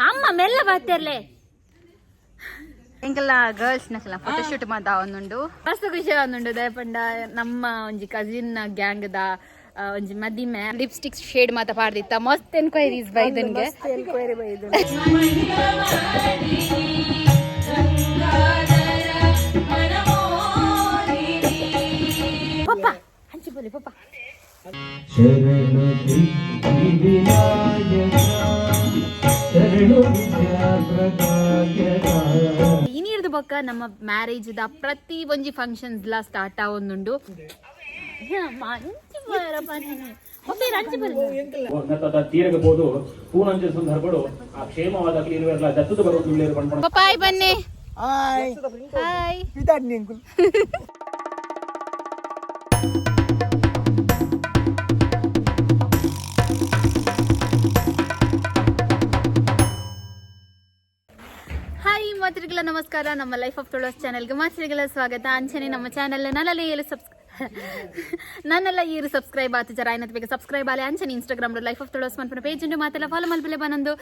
ಅಮ್ಮ ಮೆಲ್ಲ ಬರ್ತಿರ್ಲೆ. ಎಂಕಲ್ನ girls ನಕಲ photo shoot ಮಾತ ಒಂದುಂಡು. ಮಸ್ತ್ ಖುಷಿ ಆವೊಂದುಂಡು, ದಯಪಂಡ ನಮ್ಮ ಒಂಜಿ ಕಸಿನ್ ಗ್ಯಾಂಗ್ ದ ಒಂಜಿ ಮದಿಮೆ. ಲಿಪ್ಸ್ಟಿಕ್ ಶೇಡ್ ಮಾತ ಪಾಡ್ದಿತ್ತ, ಮಸ್ತ್ ಎನ್ಕ್ವೈರೀಸ್ ಬೈದನ್ಗೆ. ಪಪ್ಪ ಹಂಚಿ ಬೋಲಿ ಪಪ್ಪ. ಶರಣು ಸಿದ್ಧಿವಿನಾಯಕ, ಶರಣು ವಿದ್ಯಾಪ್ರದಾಯಕ. ಇನಿರ್ದು ಬೊಕ್ಕ ನಮ್ಮ ಮ್ಯಾರೇಜ್ ದ ಪ್ರತಿ ಒಂಜಿ ಫಂಕ್ಷನ್ಸ್ ಲಾ ಸ್ಟಾರ್ಟ್ ಆವೊಂದುಂಡು. ತೀರಗ ಪೋದು ಪೂನಂಚ ಸಂದರ್ಭಡು ಆ ಕ್ಷೇಮವಾದ ಕ್ಲೀನ್ವೇರ್ಲ ದತ್ತದ ಬರೋದು ಪಣ್ಪಣ. ಪಪ್ಪಾಯ್ ಬನ್ನಿ. ಹಾಯ್. ಹಾಯ್. ಪಿದಾಡ್ನಿ ಅಂಕುಲ್. ಹಾಯ್ ಮಾತೃಗಳ, ನಮಸ್ಕಾರ. ನಮ್ಮ ಲೈಫ್ ಆಫ್ ತುಳಸ್ ಚಾನೆಲ್ಗೆ ಮಾತೃಗಳ ಸ್ವಾಗತ. ಅಂಚನೆ ನಮ್ಮ ಚಾನೆಲ್ ನನ್ನೆಲ್ಲ ಏಳು ಸಬ್ಸ್ ನನ್ನೆಲ್ಲ ಈರು ಸಬ್ಸ್ಕ್ರೈಬ್ ಆತು ಜರ ಆಯ್ನತ್ ಬೇಗ ಸಬ್ಸ್ಕ್ರೈಬ್ ಆಲೆ. ಅಂಚನೆ ಇನ್ಸ್ಟಾಗ್ರಾಮ್ ಲೈಫ್ ಆಫ್ ತುಳಸ್ ಮನ್ಪುನ ಪೇಜ್ ಉಂಡು, ಮಾತೆಲ್ಲ ಫಾಲೋ ಮಲ್ಪಲೆ ಬನೊಂದು.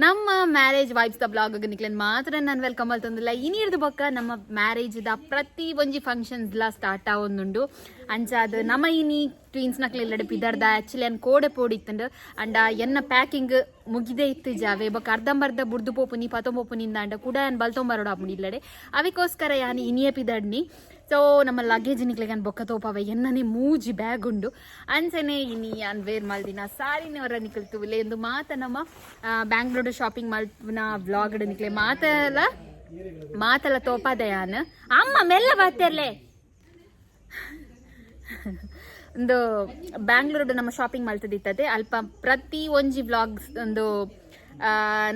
ನಮ್ಮ ಮ್ಯಾರೇಜ್ ವೈಬ್ಸ್ the blog ನಿಕ್ಲೆನ್ ಮಾತ್ರ ನಾನು welcome ಮಲ್ತೊಂದಿಲ್ಲ. ಇನಿರ್ದು ಬೊಕ್ಕ ನಮ್ಮ ಮ್ಯಾರೇಜ್ ದ ಪ್ರತಿ ಒಂಜಿ ಫಂಕ್ಷನ್ಸ್ ಲಾ ಸ್ಟಾರ್ಟ್ ಆವೊಂದುಂಡು. ಅಂಚಾದ್ ನಮ್ಮ ಇನಿ ಟ್ವಿನ್ಸ್ ನಕ್ಲೆಲ್ಲಡೆ ಪಿದರ್ದ. ಆಕ್ಚುಲಿ ಅನ್ ಕೋಡೆ ಪೋಡಿತ್ತುಂಡು ಅಂಡ ಎನ್ನ ಪ್ಯಾಕಿಂಗ್ ಮುಗಿದೆ ಇತ್ತು ಜಾವೆ. ಬೊಕ್ಕ ಅರ್ಧಂಬರ್ಧ ಬುಡ್ದು ಪೋಪುನಿ ಪತೊಂಬೊಪುನಿಂದ ಅಂಡ ಕೂಡ ಯಾನ್ ಬಲ್ತೊಂಬರೋಡು ಆಪುಂಡು ಇಲ್ಲಡೆ. ಅವಿಕೋಸ್ಕರ ಯಾನ್ ಇನಿಯ ಪಿದಡ್ನಿ. ಸೊ ನಮ್ಮ ಲಗೇಜ್ ನಿಕ್ಲೆಗ್ ಯಾನ್ ಬೊಕ್ಕ ತೋಪವೆ. ಎನ್ನನೆ ಮೂಜಿ ಬ್ಯಾಗ್ ಉಂಡು. ಅಂಚನೆ ಇನಿ ಯಾನ್ ವೇರ್ ಮಲ್ದಿನ ಸಾರಿನವರ ನಿಕಲ್ ತೂಲೆ ಎಂದು ಮಾತ ನಮ್ಮ ಬ್ಯಾಂಗ್ಳೂರ್ ಶಾಪಿಂಗ್ ಮಲ್ಪುನ ವ್ಲಾಗ್ ನಿಕ್ಲೆ ಮಾತೆಲ್ಲ ಮಾತೆಲ್ಲ ತೋಪಾದ ಯಾನ್. ಅಮ್ಮ ಮೆಲ್ಲ ಬರ್ತಿರ್ಲೆ. ಒಂದು ಬ್ಯಾಂಗ್ಳೂರ್ ನಮ್ಮ ಶಾಪಿಂಗ್ ಮಲ್ತದಿತ್ತದೆ. ಅಲ್ಪ ಪ್ರತಿ ಒಂಜಿ ವ್ಲಾಗ್ಸ್ ಒಂದು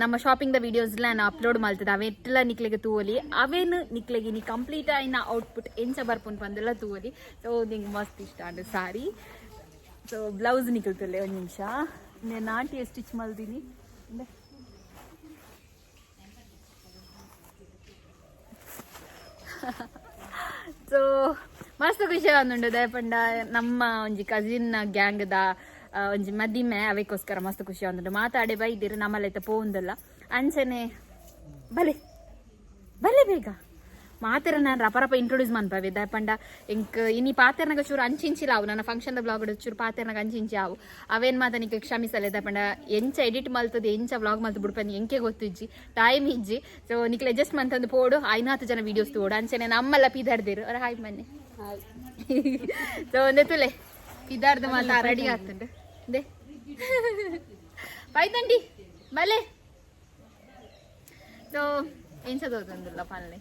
ನಮ್ಮ ಶಾಪಿಂಗ್ the videos ನಾನು ಅಪ್ಲೋಡ್ ಮಲ್ತದ. ಅವೆಲ್ಲ ನಿಕ್ಲೆಗೆ ತೂವಲಿ. ಅವೇನು ನಿಕ್ಲೆಗೆ ನೀ ಕಂಪ್ಲೀಟ್ ಆಯಿನ ಔಟ್ಪುಟ್ ಎಂಚ ಬರ್ಪುನ್ ಪಂದೆಲ್ಲ ತೂವಲಿ. ಸೊ ನಿಂಗೆ ಮಸ್ತ್ ಇಷ್ಟ and sorry. ಸೊ ಬ್ಲೌಸ್ ನಿಕಲ್ತಲ್ಲೇ ಒಂದು ನಿಮಿಷ, ನಾನು ಆಂಟಿ ಸ್ಟಿಚ್ ಮಲ್ದಿನಿ. ಸೊ ಮಸ್ತ್ ಖುಷಿ ಆವೊಂದುಂಡು, ದಯಪಂಡ ನಮ್ಮ ಒಂಜಿ ಕಸಿನ್ ಗ್ಯಾಂಗ್ ದ ಒಂಜಿ ಮದಿಮೆ. ಅವೆಕ್ಕೋಸ್ಕರ ಮಸ್ತ್ ಖುಷಿ ಆವೊಂದುಂಡು. ಮಾತಾಡೆ ಬೈದಿರು ನಮ್ಮಲ್ಲೈತ ಪೋವುಂದಲ್ಲ. ಅಂಚನೆ ಬಲೆ ಬಲೆ ಬೇಗ ಮಾತೆರ ನಾನು ರಪ ರಪ ಇಂಟ್ರೊಡ್ಯೂಸ್ ಮನ್ಪವೆ. ದಯಪಂಡ ಎಂಕ್ ಇನಿ ಪಾತೆರ್ನಾಗ ಚೂರು ಅಂಚಿಂಚಿಲ ಅವು. ನನ್ನ ಫಂಕ್ಷನ್ ಬ್ಲಾಗ್ ಚೂರು ಪಾತೆರ್ನಾಗ ಅಂಚಿಂಚಿ ಆವು. ಅವೇನ್ ಮಾತ ನಿಕ್ ಕ್ಷಮಿಸಲೆ. ದಯಪಂಡ ಎಂಚ ಎಡಿಟ್ ಮಲ್ತದೆ, ಎಂಚ ವ್ಲಾಗ್ ಮಲ್ತು ಬಿಡ್ಪಂದು ಎಂಕೆ ಗೊತ್ತಿಜ್ಜಿ, ಟೈಮ್ ಇಜ್ಜಿ. ಸೊ ನಿಕ್ಲೆ ಅಡ್ಜಸ್ಟ್ ಮಂತಂದು ಪೋಡು, ಐನಾತು ಜನ ವೀಡಿಯೋಸ್ ತೋಡು. ಅಂಚನೆ ನಮ್ಮಲ್ಲ ಪಿದಾರ್ದಿರು ಅವ್ರ ಹಾಯ್ ಮನ್ನೆ. ಸೊ ಒಂದೇ ತುಲೆ ಪಿದಾರ್ದು ಮಾತ ರೆಡಿ ಆಗ್ತುಂಡು. ದೆ ಪೈತಂಡಿ ಬಲೆ. ಸೊ ಎಂಚ ತೋತೊಂದುಲ್ಲ ಪಲ್ಲೆ.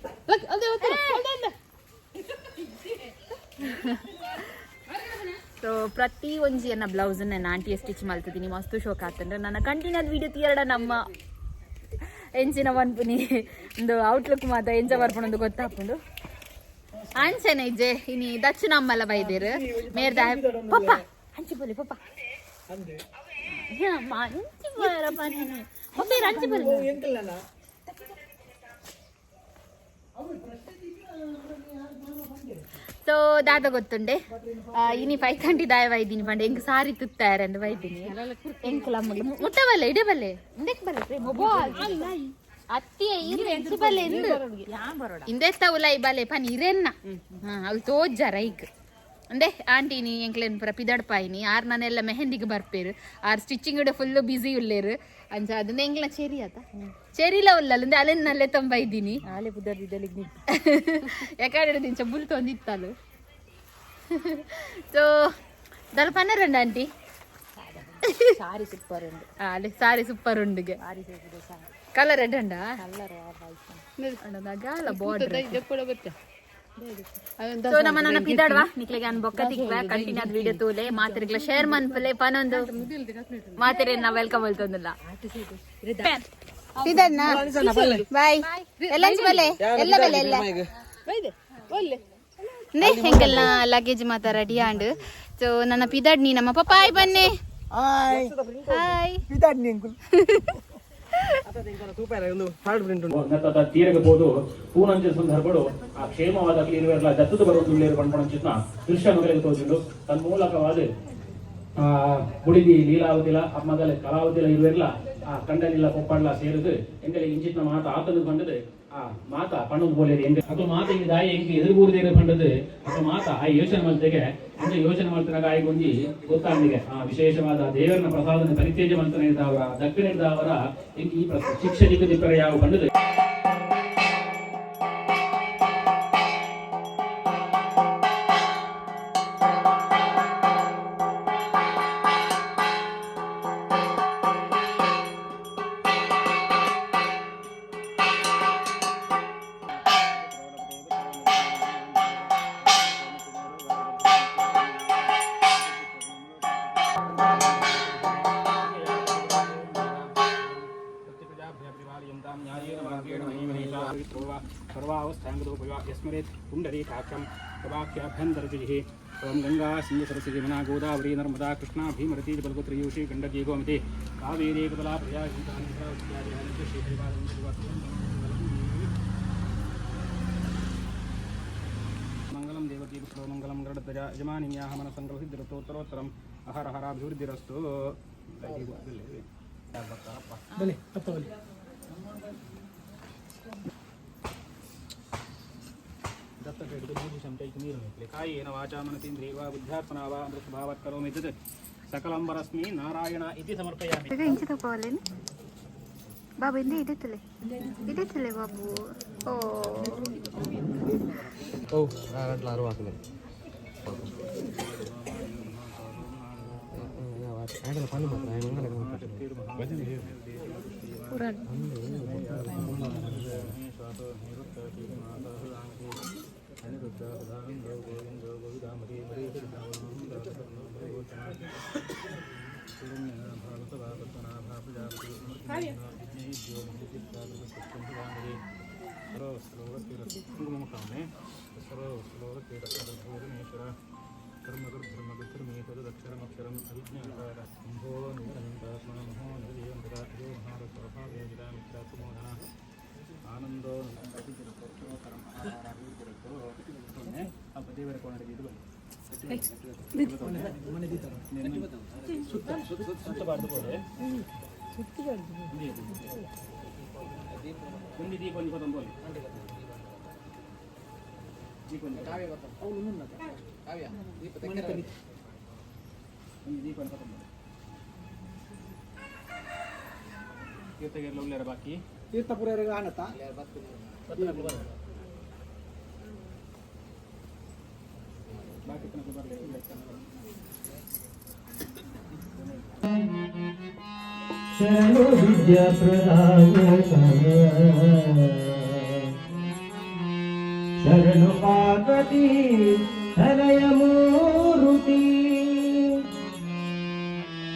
ಸೊ ಪ್ರತಿ ಒಂಜಿ ಎನ್ನ ಬ್ಲೌಸ್ ನಾನು ಆಂಟಿ ಸ್ಟಿಚ್ ಮಲ್ತಿದ್ದೀನಿ. ಮಸ್ತ್ ಶೋಕ್ ಆಗ್ತುಂಡು. ನನ್ನ ಕಂಟಿನ್ಯೂ ವಿಡಿಯೋ ತೀರಡ ನಮ್ಮ ಎಂಚಿನ ಮನ್ಪುನಿ ಒಂದು ಔಟ್ಲುಕ್ ಮಾತ ಎಂಚ ಬರ್ಪುಂಡು ಗೊತ್ತಾಪುಂಡು. ಅಂಚನೆ ಇಜ್ಜೆ ಇನಿ ದಚ್ಚು ನಮ್ಮಲ್ಲ ಬೈದಿರು ಮೇರ್ದ ಪಪ್ಪ ಅಂಚಿ ಬೋಲಿ ಪಪ್ಪ. ಅಂಚಿ ಬೋಯರಪ್ಪ ನೀನು ಪಪ್ಪ ಅಂಚಿ ಬೋಲಿ. ಸೊ ದಾದ ಗೊತ್ತುಂಡೆ, ಇನಿ ಪೈತಂಡಿ ದಾಯ ವೈದಿನಿ ಪಂಡ ಎಂಕ್ ಸಾರಿ ತುತ್ತಾರ ಅಂದ್ ವೈದಿನಿ. ಎಂಕುಲ ಅಮ್ಮಗೆ ಮುಟ್ಟ ಬಲ್ಲೆ ಇಡೆ ಬಲ್ಲೆ ಇಂದೆಕ್ ಬಲ್ಲೆ ಪ್ರೇಮ ಅತ್ತಿ ಇರು ಎಂಚು ಬಲ್ಲೆ ಎಂದು ಇಂದೆತ್ತ ಉಲೈ ಬಲ್ಲೆ ಪನ್ ಇರೆನ್ನ. ಹಾ ಅಲ್ ತೋಜ್ಜಾರ ಐಕ್ ಅಂದೆ ಆಂಟಿ ನೀ ಎಂಕ್ಲೆನ್ ಪೂರ ಪಿದಡ್ಪಾಯಿನಿ. ಆರ್ ನಾನೆಲ್ಲ ಮೆಹಂದಿಗೆ ಬರ್ಪೇರು, ಆರ್ ಸ್ಟಿಚಿಂಗ್ ಫುಲ್ ಬ್ಯುಸಿ ಉಲ್ಲೇರು. ಅಂಚ ಅದನ್ನ ಎಂಕ್ಲ ಚೆರಿ ಆತ ಚೆರಿಲ ಉಲ್ಲಲ್ಲ ಅಂದೆ ಅಲೆನ್ ನಲ್ಲೆ ತೊಂಬ ಇದ್ದೀನಿ. ಆಲೆ ಯಾಕಂದ್ರೆ ದಿಂಚ ಬುಲ್ ತೊಂದಿತ್ತಲು. ಸೊ ದಲ್ ಪನ್ನರಂಡ ಆಂಟಿ. ಸಾರಿ ಸೂಪರ್ ಉಂಡು. ಅಲೆ ಸಾರಿ ಸೂಪರ್ ಉಂಡುಗೆ. ಕಲರ್ ರೆಡ್ ಉಂಡ ಬಾರ್ಡರ್. ಸೊ ನಮ್ಮ ನನ್ನ ಪಿದಾಡ್ವಾ ನಿಕ್ಲೆಗೆ ಅನ್ ಬೊಕ್ಕ ತಿಕ್ವ. ಕಂಟಿನ್ಯೂ ಅದ್ ವಿಡಿಯೋ ತೂಲೆ, ಮಾತಿರ್ಗ್ಲ ಶೇರ್ ಮನ್ಪಲೆ ಪನೊಂದು ಮಾತಿರೆ ನಾ welcome ಹೇಳ್ತೊಂದಿಲ್ಲ. ಬಾಯ್ ಎಲ್ಲ ಬಲೆ ಎಲ್ಲ ಬಲೆ ಎಲ್ಲ ಹೆಂಗೆಲ್ಲ ಲಗೇಜ್ ಮಾತ ರೆಡಿ ಆಂಡ್. ಸೊ ನನ್ನ ಪಿದಾಡ್ನಿ ನಮ್ಮ ಪಪ್ಪಾಯ್ ಬನ್ನಿ. ಹಾಯ್. ಹಾಯ್. ಪಿದಾಡ್ನಿ ಅಂಕುಲ್. ತೀರಗ ಪೋದು ಪೂನಂಚ ಸಂದರ್ಭಡು ಆ ಕ್ಷೇಮವಾದ ಕ್ಲೀನ್ವೇರ್ಲ ದತ್ತದ ಬರೋದು ಪಣ್ಪಣಂಚಿನ ದೃಶ್ಯ ಮಗಳಿಗೆ ತೋಜುಂಡು. ತನ್ಮೂಲಕವಾದ ಆ ಬುಡಿದಿ ಲೀಲಾವತಿಲ ಅಮ್ಮಗಲೆ ಕಲಾವತಿಲ ಇರುವೆರ್ಲ ಆ ಕಂಡನಿಲ್ಲ ಕೊಪ್ಪಡ್ಲ ಸೇರುದು ಎಂಗಲಿ ಇಂಚಿತ್ನ ಮಾತ ಆತನ ಪಂಡದು ಆ ಮಾತ ಪಣ್ಣದು ಬೋಲೇರಿ ಎಂಗ ಅಕ್ಲು ಮಾತ ಇಂಗ್ ದಾಯಿ ಎಂಕ್ ಎದುರು ಬೂರ್ದೇರು ಪಂಡದು ಅಕ್ಲು ಮಾತ ಆ ಯೋಚನೆ ಮಲ್ತೆಗೆ ಅಂಚ ಯೋಚನೆ ಮಲ್ತನಾಗ ಆಯ್ಗೊಂಜಿ ಒಂಜಿ ಗೊತ್ತಾಂದಿಗೆ ಆ ವಿಶೇಷವಾದ ದೇವರನ ಪ್ರಸಾದನ ಪರಿತ್ಯಜ ಮಲ್ತನ ಇದ್ದಾವರ ದಕ್ಕಿನ ಇದ್ದಾವರ ಎಂಕ್ ಈ ಶಿಕ್ಷೆ ದಿಕ್ಕು ದಿಪ್ಪರ ಯಾವ ಪಂಡದು. यस्मरेत् पुण्डरीकाक्षं प्रभाख्याभ्यन्तरचिः ओं गङ्गा सिन्धुसरस्वती यमुना गोदावरी नर्मदा कृष्णा भीमरती बलगोत्रियूषी गण्डकी गोमती कावेरी कमला प्रिया मङ्गलं देवकी पुत्रो मङ्गलं गरुडध्वज यजमानिन्याः मनसङ्कल्पसिद्धिरस्तु अहरहराभिवृद्धिरस्तु. ಬಲೆ ಅತ್ತ ಬಲೆ. ದತ್ತಪೇಟೆ ಮೂರು ಚಮಚ ನೀರು ಹಾಕಲಿ. ಕಾಯೇನ ವಾಚಾ ಮನಸೇಂದ್ರಿಯವಾ ಬುದ್ಧ್ಯಾತ್ಮನಾ ವಾ ಅಮೃತಭಾವತ್ ಕರೋಮಿ ತತ್ ಸಕಲಂ ಪರಸ್ಮೈ ನಾರಾಯಣ ಇತಿ ಸಮರ್ಪಯಾಮಿ. ಈಗ ಇಂಚ ತಗೋಲೇನು ಬಾಬು, ಇಂದೇ ಇದೆ ತಲೆ, ಇದೆ ತಲೆ ಬಾಬು. ಓ. ಓ ಅಟ್లా ಅರುವಾಕಲೆ ಆಡಲ ಪನ್ను ಮಾತ್ರ. कर्मकर्धर्मकर्मेतदक्षरमक्षरम् अविज्ञातारम्भो निरन्तरात्मनमहो निरजीवन्तराजो महारस्वभावेजितामित्रात्मोदना ಆನಂದೋ ದೇವರ ಕೋಣರಿಗೆ ಇದು ಸುತ್ತಬಾರ್ದು ಬೋಲೆ. ಒಂದು ದೀಪ ಒಂದು ಪತ್ತೊಂದು ದೀಪ ಒಂದು ಒಂದು ದೀಪ ಒಂದು ಪತ್ತೊಂದು ತೀರ್ಥಗೆಲ್ಲ ಉಳ್ಳಾರ ಬಾಕಿ. ತೀರ್ಥಪುರ ಆನತ್ತ. ಬಾಕಿ ತನಕ ಬರಲಿ. ಶರಣು ವಿದ್ಯಾ ಪ್ರದಾಯಕ, ಶರಣು ಪಾರ್ವತಿ ತನಯ ಮೂರುತಿ,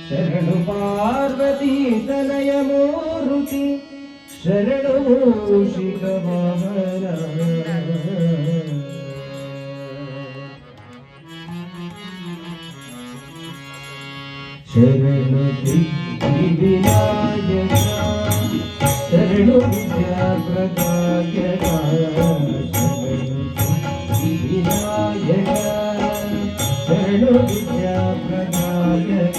ಶರಣು ಪಾರ್ವತಿ ತನಯ ಮೂರುತಿ, ಶರಣು ಮೂಷಿಕ ವಾಹನ. ಶರಣು ವಿನಾಯಕ, ಶರಣು ವಿದ್ಯಾ ಪ್ರದಾಯಕ, ಶರಣು ವಿನಾಯಕ, ಶರಣು ವಿದ್ಯಾ ಪ್ರದಾಯಕ.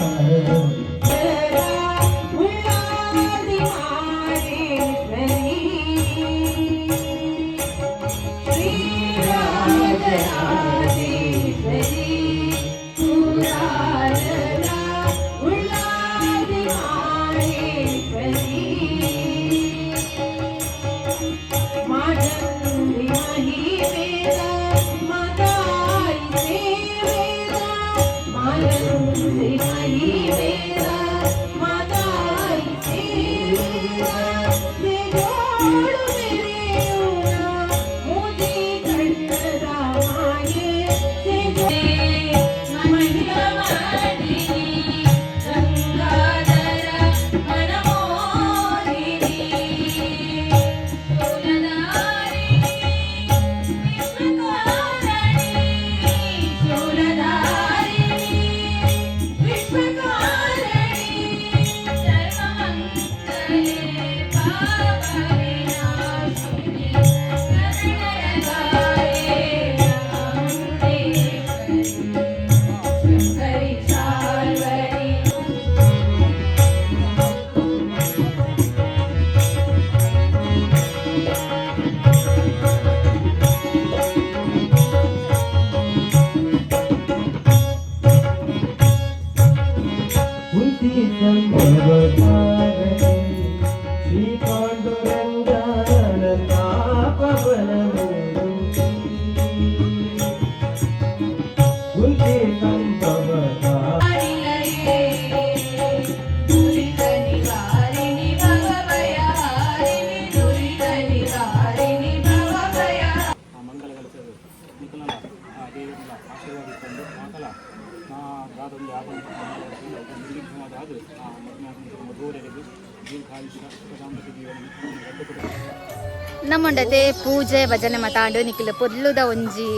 ನಮ್ಮುಂಡತೆ ಪೂಜೆ ಭಜನೆ ಮತಾಂಡು ನಿಖಿಲ್ ಪೊದ್ಲುದ ಒಂಜಿ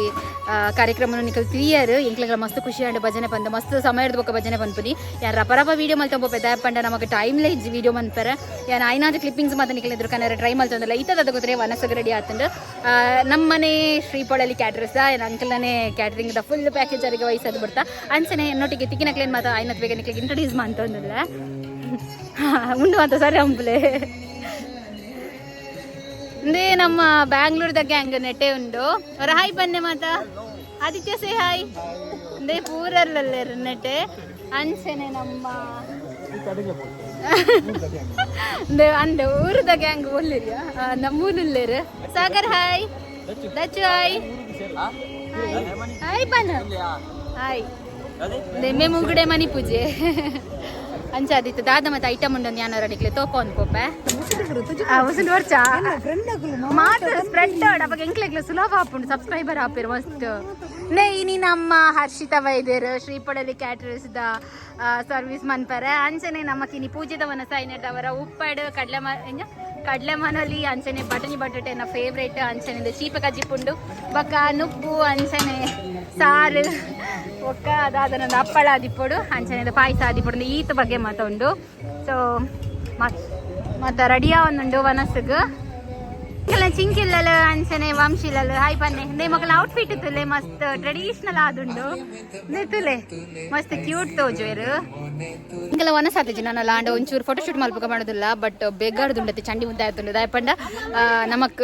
ಕಾರ್ಯಕ್ರಮನು ನಿಖಿಲ್ ಕ್ಲಿಯರ್ ಎಂಕ್ಲೆಗ್ಲ ಮಸ್ತ್ ಖುಷಿ ಆಂಡ್ ಭಜನೆ ಪಂದ್ ಮಸ್ತ್ ಸಮಯದ ಬೊಕ್ಕ ಭಜನೆ ಪನ್ಪುನಿ. ಯಾನ್ ರಪ ರಪ ವೀಡಿಯೋ ಮಲ್ತೊಂದು ಪೋಪೆ ಪಂಡ ನಮಕ್ ಟೈಮ್ ಲೇ ಇಜ್ಜಿ ವೀಡಿಯೋ ಮನ್ಪೆರೆ. ಯಾನ್ ಆಯ್ನಾತ್ ಕ್ಲಿಪ್ಪಿಂಗ್ಸ್ ಮಾತ ನಿಖಿಲ್ ಎದುರು ಕನರೆ ಟ್ರೈ ಮಲ್ತೊಂದುಲ್ಲ. ಇತ್ತದ ಗೊತ್ತರೆ ವನಸಗ್ ರೆಡಿ ಆತುಂಡು. ನಮ್ಮನೆ ಶ್ರೀಪೊಳಲಿ ಕ್ಯಾಟ್ರಸ್ ಏನ್ ಅಂಕಲ್ನೇ ಕ್ಯಾಟ್ರಿಂಗ್ the full package ಅರಿಗೆ ವಯಸ್ಸದು ಬಿಡ್ತಾ. ಅಂಚನೆ ಎನ್ನೊಟ್ಟಿಗೆ ತಿಕ್ಕಿನಕ್ಲೇನ್ ಮಾತ ಆಯ್ನತ್ ಬೇಗ ನಿಕ್ಲೆಗ್ ಇಂಟ್ರೊಡ್ಯೂಸ್ ಮಂತೊಂದುಲ್ಲ. ಉಂಡು ಅಂತ ಸರಿ ಅಂಪುಲೆ. ಇಂದೇ ನಮ್ಮ ಬ್ಯಾಂಗ್ಳೂರ್ದ ಗ್ಯಾಂಗ್ ನೆಟ್ಟೆ ಉಂಡು. ಅವರ ಹಾಯ್ ಬನ್ನೆ ಮಾತ. Aditya say hi. ಇಂದೇ ಪೂರಲ್ಲೇ ನೆಟ್ಟೆ. ಅಂಚನೆ ನಮ್ಮ ಅಂದ ಊರದ ಗ್ಯಾಂಗ್ ಒಲ್ಲಿರಿಯ ನಮ್ಮೂರುಲ್ಲೇರು. Sagar hi, Dachchu hi, hi ಬನ್ನ ಹಾಯ್. ಮೇ ಮುಗುಡೆ ಮನಿ ಪೂಜೆ ಅಂಚಾದಿತ್ತು. ದಾದ ಮತ್ತೆ ಐಟಮ್ ಉಂಡು ಯಾನಾರ ನಿಕ್ಲೆ ತೋಪ ಒಂದು ಪೋಪೆ ಉಸುಂಡು ವರ್ಷ ಮಾತ್ರ ಸ್ಪ್ರೆಡ್ ಅವಾಗ ಎಂಕ್ಲೆಗ್ಲ ಸುಲಭ ಆಪುಂಡು, ಸಬ್ಸ್ಕ್ರೈಬರ್ ಆಪಿರು ಮಸ್ತ್. ನೇ ಇನಿ ನಮ್ಮ ಹರ್ಷಿತಾ ವೈದ್ಯರು ಶ್ರೀಪೊಳಲಿ ಕ್ಯಾಟರರ್ಸ್ the service ಮನ್ಪರೆ. ಅಂಚನೆ ನಮ್ಮ ಕಿನಿ ಪೂಜೆದವನ ಸೈನೆಟ್ ಉಪ್ಪಡು ಕಡಲೆ ಕಡಲೆ ಮನಲಿ ಅಂಚನೆ ಬಟನಿ ಬಟಟೆನ ಫೇವ್ರೇಟ್. ಅಂಚನೆ ಚೀಪ ಕಜ್ಜಿಪುಂಡು ಬೊಕ್ಕ ನುಪ್ಪು ಅಂಚನೆ ಸಾರು ಬೊಕ್ಕ ಅದಾದ ಹಪ್ಪಳ ಆದಿಪ್ಪೊಡು ಅಂಚನೆ ಪಾಯಸ ಆದಿಪ್ಪೊಡು ಈತ ಬಗ್ಗೆ ಮಾತ ಉಂಡು. ಸೊ ಮತ್ತ ರೆಡಿ ಆವೊಂದುಂಡು ವನಸುಗು. ಚಿಂಕಿಲ್ಲಲು ಅಂಚನೆ ವಂಶಿಲಲು ಹಾಯ್ ಪನ್ನೆ. ನೇ ಮಕ್ಕಳ ಔಟ್ಫಿಟ್ ತುಲೆ ಮಸ್ತ್ ಟ್ರೆಡಿಷನಲ್ ಆದುಂಡು. ನೇ ತುಲೆ ಮಸ್ತ್ ಕ್ಯೂಟ್ ತೋಜುವೆರು. ಇಂಕೆಲ್ಲ ವನಸಾತಿಜಿ ನಾನು ಲಾಂಡ ಒಂಚೂರು ಫೋಟೋ ಶೂಟ್ ಮಲ್ಪಕ ಮಾಡೋದಿಲ್ಲ. ಬಟ್ ಬೇಗಾಡ್ದುಂಡತೆ ಚಂಡಿ ಮುದ್ದೆ ಆಯ್ತುಂಡು. ದಾಯಪಂಡ ನಮಕ್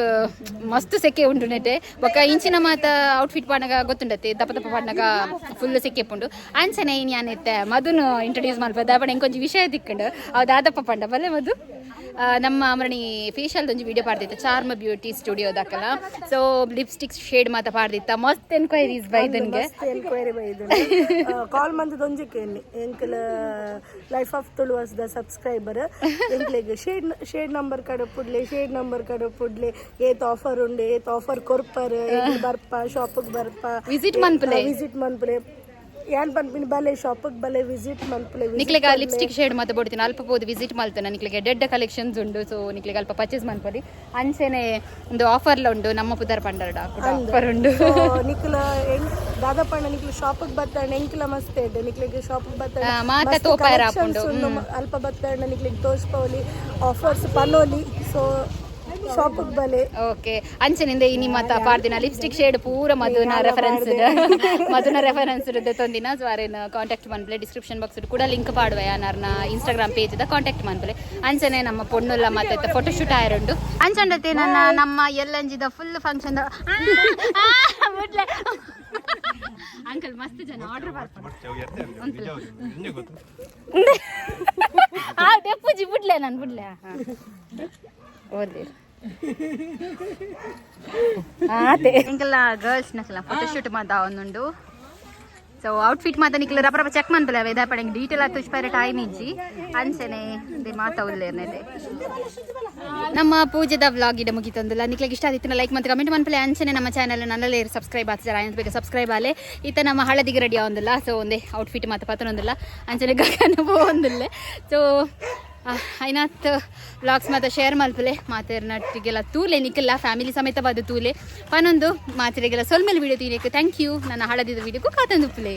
ಮಸ್ತ್ ಸೆಕೆ ಉಂಡು ನೆಟೆ. ಬೊಕ್ಕ ಇಂಚಿನ ಮಾತ ಔಟ್ಫಿಟ್ ಪಾಡ್ನಗ ಗೊತ್ತುಂಡತೆ ದಪ್ಪ ದಪ್ಪ ಪಾಡ್ನಗ ಫುಲ್ ಸೆಕೆ ಪುಂಡು. ಅಂಚನೆ ಇನಿ ಯಾನಿತ್ತೆ ಮಧುನು ಇಂಟ್ರೊಡ್ಯೂಸ್ ಮಲ್ಪ ದಾಯಪಂಡ ಇಂಕೊಂಚಿ ವಿಷಯ ತಿಕ್ಕಂಡು ಅವು ದಾದಪ್ಪ ಪಂಡ ಬಲ್ಲೆ ಮಧು. ನಮ್ಮ ಅಮರಣಿ ಫೇಶಿಯಲ್ ಒಂಜಿ ವಿಡಿಯೋ ಪಾಡ್ದಿತ್ತ ಚಾರ್ಮ್ ಬ್ಯೂಟಿ ಸ್ಟುಡಿಯೋ ದಾಕಲ. ಸೊ ಲಿಪ್ಸ್ಟಿಕ್ ಶೇಡ್ ಮಾತ ಪಾಡ್ದಿತ್ತ. ಮಸ್ತ್ ಎನ್ಕ್ವೈರೀಸ್ ಬೈದನ್ಗೆ. ಎನ್ಕ್ವೈರಿ ಬೈದು ಕಾಲ್ ಮಂದದ ಒಂಜಿಕೆ ಎಂಕಲ life of Tuluvas the subscriber ಎಂಕ್ಲೆಗ್ ಶೇಡ್ ಶೇಡ್ ನಂಬರ್ ಕಡೆ ಪುಡ್ಲೆ, ಶೇಡ್ ನಂಬರ್ ಕಡೆ ಪುಡ್ಲೆ, ಏತ್ ಆಫರ್ ಉಂಡು, ಏತ್ ಆಫರ್ ಕೊರ್ಪರ್, ಬರ್ಪ ಶಾಪಿಗೆ ಬರ್ಪ. ವಿಸಿಟ್ ಮನ್ಪುಲೆ. ವಿಸಿಟ್ ಮನ್ಪುಲೆ. ಏನ್ ಪನ್ಪಿನಿ ಬಲೆ ಶಾಪಿಗೆ ಬಲೆ ವಿಸಿಟ್ ಮನ್ಪುಲೆ. ನಿಕ್ಲೆಗ ಲಿಪ್ಸ್ಟಿಕ್ ಶೇಡ್ ಮಾತ ಬೋಡ್ತೀನಿ ಅಲ್ಪ ಪೋದು ವಿಸಿಟ್ ಮಲ್ತನ. ನಿಕ್ಲೆಗೆ ಡೆಡ್ ಕಲೆಕ್ಷನ್ಸ್ ಉಂಡು. ಸೊ ನಿಕ್ಲೆಗೆ ಅಲ್ಪ ಪರ್ಚೇಸ್ ಮನ್ಪೊಲಿ. ಅಂಚೆನೆ ಒಂದು ಆಫರ್ಲ ಉಂಡು. ನಮ್ಮ ಪುದರ್ ಪಂಡರ್ಡ ಆಫರ್ ಉಂಡು. ನಿಕ್ಲ ದಾದಪ್ಪಣ್ಣ ನಿಕ್ಲ ಶಾಪಿಗೆ ಬತ್ತಣ್ಣ ಎಂಕ್ಲ ಮಸ್ತ್ ಎಡ್ಡೆ ನಿಕ್ಲೆಗ್ ಶಾಪಿಗೆ ಬತ್ತಣ್ಣ ಮಾತ ತೋಪಾಯರ ಆಪುಂಡು. ಅಲ್ಪ ಬತ್ತಣ್ಣ ನಿಕ್ಲೆಗ್ ತೋಜ್ಪೋಲಿ, ಆಫರ್ಸ್ ಪನೋಲಿ. ಸೊ ಶಾಪಿಗೆ ಬಲೆ. ಓಕೆ, ಅಂಚನಿಂದ ಇನಿ ಮಾತ ಪಾಡ್ದಿನ ಲಿಪ್ಸ್ಟಿಕ್ ಶೇಡ್ ಪೂರ ಮಧುನ ರೆಫರೆನ್ಸ್, ಮಧುನ ರೆಫರೆನ್ಸ್ ತೊಂದಿನ. ಸೊ ಅರೇನ ಕಾಂಟ್ಯಾಕ್ಟ್ ಮನ್ಪುಲೆ. ಡಿಸ್ಕ್ರಿಪ್ಷನ್ ಬಾಕ್ಸ್ ಕೂಡ ಲಿಂಕ್ ಪಾಡುವ ಯಾನಾರ್ನ ಇನ್ಸ್ಟಾಗ್ರಾಮ್ ಪೇಜ್ the contact ಮನ್ಪುಲೆ. ಅಂಚನೆ ನಮ್ಮ ಪೊಣ್ಣುಲ್ಲ ಮಾತ ಫೋಟೋ ಶೂಟ್ ಆಯರುಂಡು. ಅಂಚಂಡತೆ ನನ್ನ ನಮ್ಮ ಎಲ್ಲಂಜಿದ ಫುಲ್ ಫಂಕ್ಷನ್ ಅಂಕಲ್ ಮಸ್ತ್ ಜನ ಆರ್ಡರ್ ಬರ್ತಾರೆ. ದೆಪ್ಪುಜಿ ಬಿಡ್ಲೆ ನಾನು ಬಿಡ್ಲೆ ಓದಿರ್ ಆತೆ. ಇಂಕೆಲ್ಲ ಗರ್ಲ್ಸ್ ನಕಲ ಫೋಟೋ ಶೂಟ್ ಮಾತ ಒಂದುಂಡು. ಸೊ ಔಟ್ಫಿಟ್ ಮಾತ ನಿಕ್ಲ ರಪ ರಪ ಚೆಕ್ ಮನ್ಪುಲೆ ಅವೆ ಪಡೆಂಗ್ ಡೀಟೇಲ್ ಆತು ಪೈರೆ ಟೈಮ್ ಇಜ್ಜಿ. ಅಂಚನೆ ದೆ ಮಾತ ಉಲ್ಲೇರ್ನೆದೆ. ನಮ್ಮ ಪೂಜೆದ ವ್ಲಾಗ್ ಇಡ ಮುಗಿತೊಂದುಲ್ಲ. ನಿಕ್ಲೆಗ್ ಇಷ್ಟ ಆದಿತ್ತಿನ ಲೈಕ್ ಮತ್ತು ಕಮೆಂಟ್ ಮನ್ಪುಲೆ. ಅಂಚನೆ ನಮ್ಮ ಚಾನಲ್ ನನ್ನಲ್ಲೇ ಸಬ್ಸ್ಕ್ರೈಬ್ ಆತಿಜಾರ ಆಯ್ತು ಬೇಗ ಸಬ್ಸ್ಕ್ರೈಬ್ ಆಲೆ. ಈತ ನಮ್ಮ ಹಳದಿಗೆ ರೆಡಿ ಆವೊಂದಿಲ್ಲ. ಸೊ ಒಂದೇ ಔಟ್ಫಿಟ್ ಮಾತ ಪತನೊಂದಿಲ್ಲ. ಅಂಚನೆ ಗಗನ ಪೋವೊಂದಿಲ್ಲ. ಸೊ ಐನಾತ್ ವ್ಲಾಗ್ಸ್ ಮಾತ ಶೇರ್ ಮಲ್ಪುಲೆ. ಮಾತೆರ್ನಟ್ಟಿಗೆಲ್ಲ ತೂಲೆ, ನಿಕ್ಕೆಲ್ಲ ಫ್ಯಾಮಿಲಿ ಸಮೇತವಾದ ತೂಲೆ ಪನೊಂದು ಮಾತೆರಿಗೆಲ್ಲ ಸೊಲ್ಮೆಲ್ ವಿಡಿಯೋ ತೀನೇಕು. Thank you. ನನ್ನ ಹಳದಿದ ವಿಡಿಯೋಕ್ಕೂ ಕಾತಂದುಪ್ಪುಲೆ.